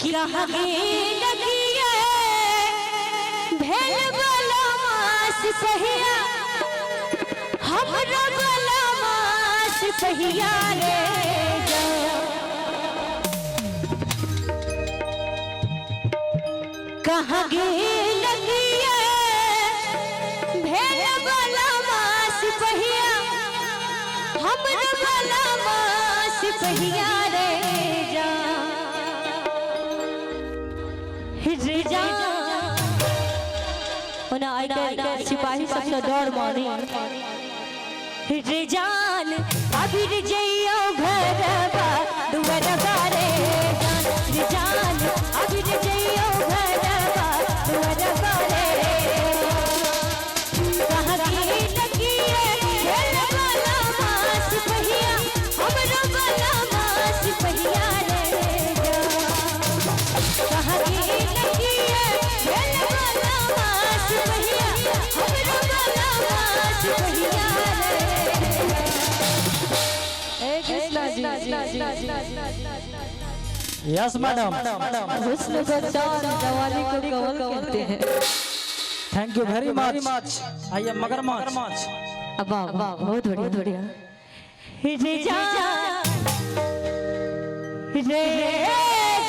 कि कहाँ लगिए भेल वाला मास पहिया, हमरा वाला मास पहिया रे जा। कहाँ लगिए भेल वाला मास पहिया, हमरा वाला मास पहिया रे जा। रे जा। ओना आइ काल्हि सिपाही सबसँ डर मानी। रे जान अभी जइयो घरबा दुअरबा रे जान, रे जान अभी जइयो घरबा दुअरबा रे। कहाँ की लगिए भेल वाला मास पहिया, हमरा वाला मास पहिया रे जान। कहाँ की लगिए भेल वाला मास पहिया, हमरा वाला मास पहिया रे। ए कृष्णा जी। यस मैडम, हुस्न को चांद जवानी को कंवल कहते हैं। Thank you very much. आइए मगरमच्छ। अब वाह वाह, बहुत बढ़िया बढ़िया। रे जा रे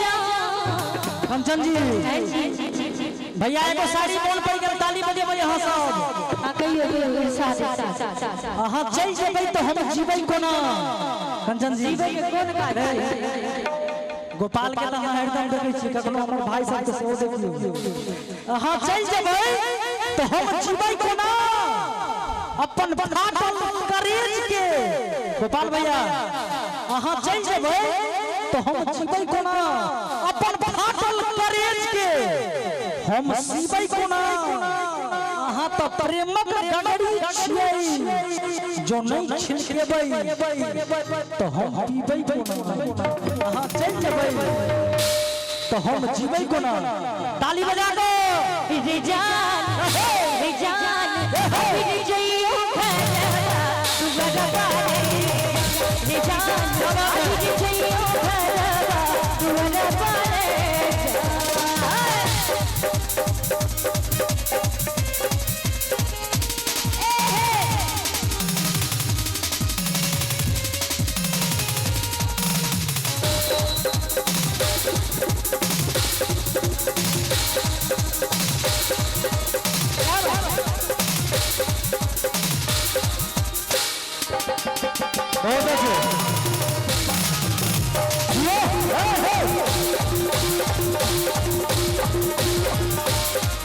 जा। कंचन जी भैया एगो साड़ी मोन पड़ गेल, ताली बजेबै अहाँ सब। हाँ कहियो कहियो, इरशाद इरशाद। अहाँ चलि जेबै तऽ हम जीबै कोना। कंचन जी जीबै के कोन काज छै? गोपाल के तऽ अहाँ हरदम देखै छी, कखनो हमर भाई सबके सेहो देखियौ। अहाँ चलि जेबै तऽ हम जीबै कोना, अपन फाटल करेज के। गोपाल भैया अहाँ चलि जेबै तऽ हम जीबै कोना, अपन फाटल करेज के हम सीबै कोना। अहाँ तऽ प्रेमक डगरी छियै, जो नहीं छिलकेबै तऽ हम पीबै कोना। अहाँ चलि जेबै तऽ हम जीबै कोना। ताली बजा दो। रे जान रे जान अभी जइयो घरबा दुअरबा रे। रे जान अभी जइयो घरबा दुअरबा रे। बहुत अच्छे। ये, हे, हे।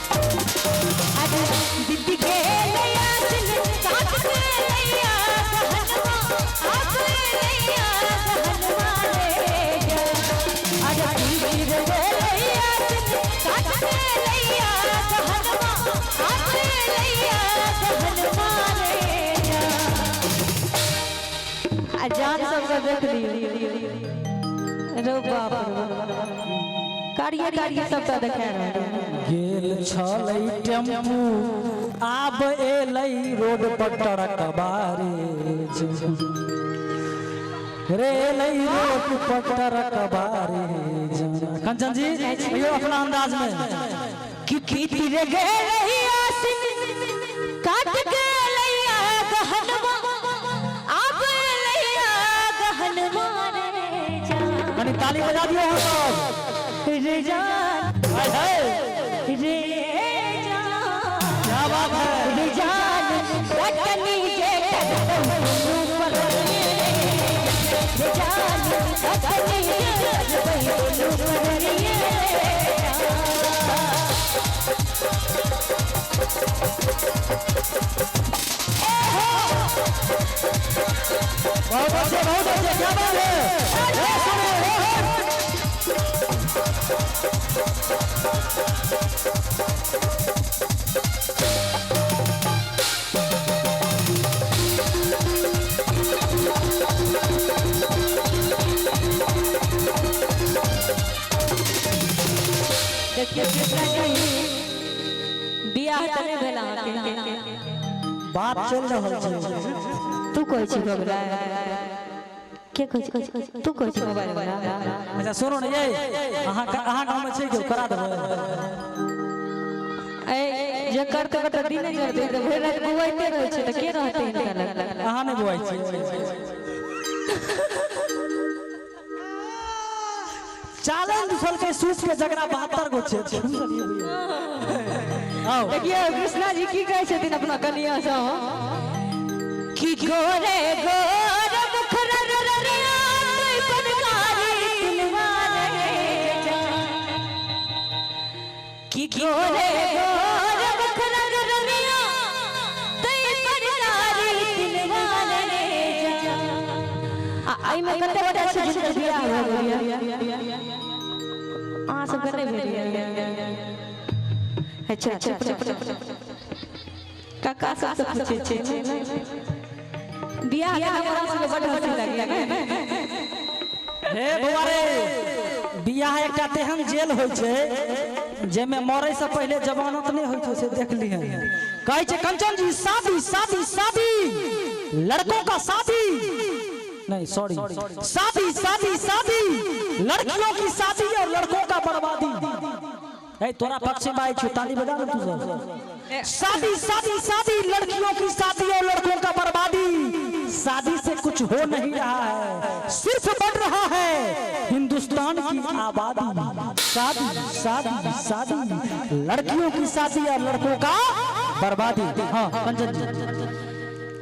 अरे दीदी के लैया सिन काट के लैया कहनवा, आप लैया कहनवा रे जा। अरे दीदी रे लैया सिन काट के लैया कहनवा, आप लैया कहनवा रे जा। आ जान सबके देख लियो रो बाप रे, कारिये कारिये सबटा देखा रहल। गेल छलै टेम्पू आब एलै रोड पर ट्रकबा रे रे, एलै रोड पर ट्रकबा रे। कंचन जी भैया अपना अंदाज में। कि पीती रे गेलैया सिन काट के लैया गहनवा, आब लैया गहनवा रे जा। कनी ताली बजा दियो अहाँ सब। रे जान हाय हाय, रे जान क्या बात है। रे जान कटनी जे ऊपर रे जान, कटनी जे ऊपर रे। बहुत अच्छे बहुत अच्छे, क्या बात है। ए, सुनो, ए, हे। देखियो कृष्णा जी, बियाह तऽ नहि भेल अहाँके? बात चलि रहल छै। तू कहै छी भगला के कहै छै? तू कहै छै मोबाइल वाला। अच्छा सुनू ने, ये अहाँ अहाँ गाँव में छै केओ करा देबै? ए जे करते तऽ दिन नहि जरतै, तऽ भरि राति बौआइते रहै छै, तऽ के रहतै हिनका लग? अहाँ नहि बौआइ छी? चैलेंज दुसलकै सूप के जकरा 72 गो छै। आओ देखियौ कृष्णा जी की कहै छथिन अपना कनिया सँ कि गोरे गोरे मुखरा ररिया तुई पनकारी तिलवारे कि गोरे गोरे मुखरा ररिया तुई पनकारी तिलवारे। आ एहिमे कते गोटा छै जिनकर बियाह भऽ गेल? अहाँ सबके नहि भेल? अच्छा अच्छा, काका सबसँ पूछै छै बियाह के। हमरा सबके बड हँसी लागैया ने। हे बौआ रे, बियाह एकटा तेहन जेल होइ छै जेमे मरै से पहिले जमानत नहि होइ छै, से देख लिहन। कहै छै कंचन जी, शादी शादी शादी लड़कों का शादी नहीं, सॉरी, शादी शादी शादी लड़कियों की शादी और लड़कों का बर्बादी। ए तोरा पक्ष में आई छु, ताली बजा ना तू सब। शादी शादी शादी लड़कियों की शादी और लड़कों का बर्बादी। शादी से कुछ हो नहीं रहा है, सिर्फ बढ़ रहा है हिंदुस्तान की आबादी। शादी शादी शादी लड़कियों की शादी और लड़कों का बर्बादी। हाँ कंचन जी।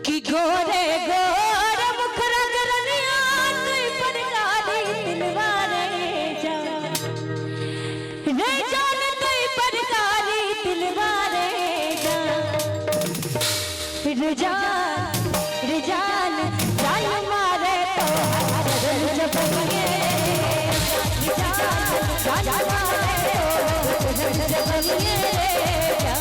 कि गोरे गोरे मुखरा रनिया तुई पनकारी तिलवारे जा रे जान तुई पनकारी तिलवारे जा रे जान रे जान जान मारे तो जब ये जान जान मारे तो जब ये जा।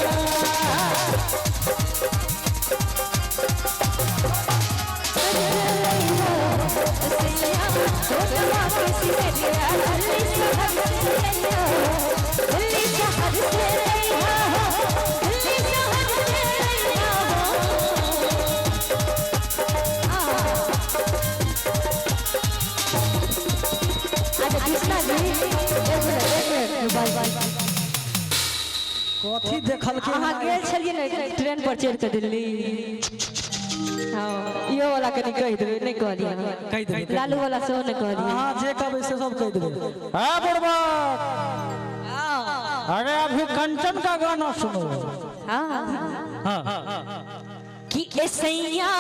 कथी देखल के? अहाँ गेल छलियै ने ट्रेन पर चढ़ि कऽ दिल्ली? हाँ, इहो वाला कनि कहि देबै, नहि कहलियै? कहि देबै। लालू वाला सेहो नहि कहलियै। अहाँ जे कहबै से सब कहि देबै। हाँ बुढ़बा, अरे अभी कंचन का गाना सुनो। हाँ हाँ कि ए सैया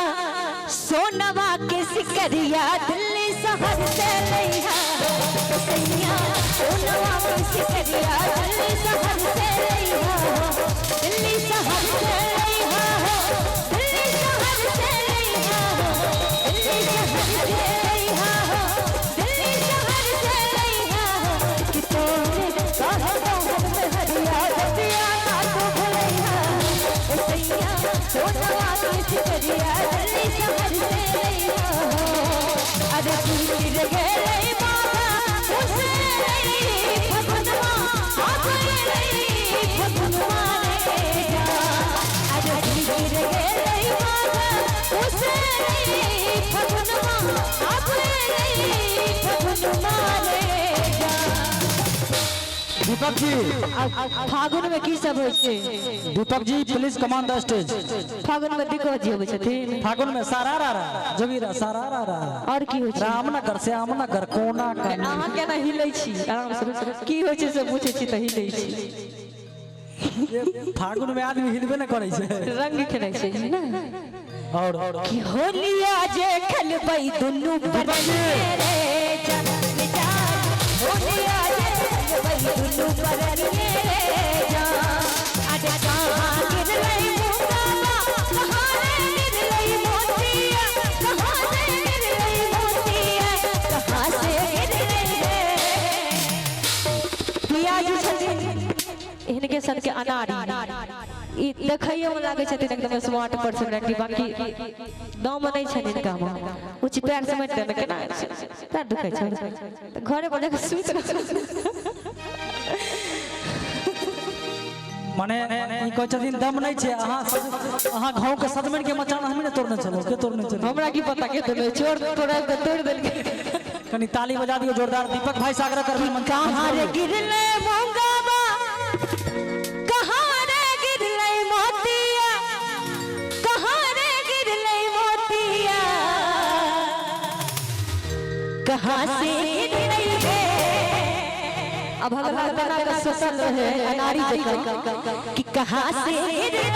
सोनवा के सिकरिया दिल्ली शहर से लैहा। सैया सोनवा के सिकरिया दिल्ली शहर से लैहा, दिल्ली शहर से लैहा, दिल्ली शहर से लैहा, दिल्ली शहर से लैहा, दिल्ली शहर से लैहा। कि तोरे कहो मोहन में हरिया रतिया ना तो भुलैहा। सैया सोनवा के सिकरिया दिल्ली शहर से लैहा। अरे गिर गेलै बाबा उसे फगुनवा आ गेलै फगुनवा रे जा। अरे गिर गेलै बाबा उसे फगुनवा आ गेलै फगुनवा रे जा। दीपक जी, फागुन में की सब होइ छै? Deepak ji please come on the stage. फागुन में दीपक जी अबै छथिन? फागुन में सारा रा रा जोगीरा सारा रा रा। और की होइ छै? रामनगर श्यामनगर कोना कनी। अहाँ केना हिलै छी? आराम से की होइ छै से पूछै छी तऽ हिलै छी। फागुन में आदमी हिलबे न करै छै, रंग खेलै छै ने। और कि होलिया जे खेलबै दुनू परनिये रे जान जान, होलिया जे खेलबै दुनू परनिये रे जान। अरे कहाँ गिरलै मुंगावा, कहाँ रे गिरलै मोतिया, कहाँ रे गिरलै मोतिया, कहाँ से गिरलै रे। पिया जी छथिन हिनके सबके अनारी, ई देखैयो में लागै छथिन एकदम स्मार्ट पर्सनैलिटी, बाकी दम नहि छनि हिनका में। ऊँच पैर समेट देने केना पैर दुखै छै तऽ घरे पर जाकऽ सुति रहल। माने ई कहै छथिन दम नहि छै। अहाँ अहाँ गाँव के सजमनि के मचान हमही ने तोड़ने छलहुँ, के तोड़ने छलहुँ? हमरा की पता के तोड़ने, चोर तोड़ा के तोड़ देलकै। कनी ताली बजा दियौ जोरदार। दीपक भाई सागर करबै मंच। कहाँ रे गिरले मूंगाबा, कहाँ रे गिरले मोतिया, कहाँ रे गिरले मोतिया, कहाँ से गिरले रे? अब भगवान बना के सोचल रहे अनारी जकाँ कि कहाँ से गिरले।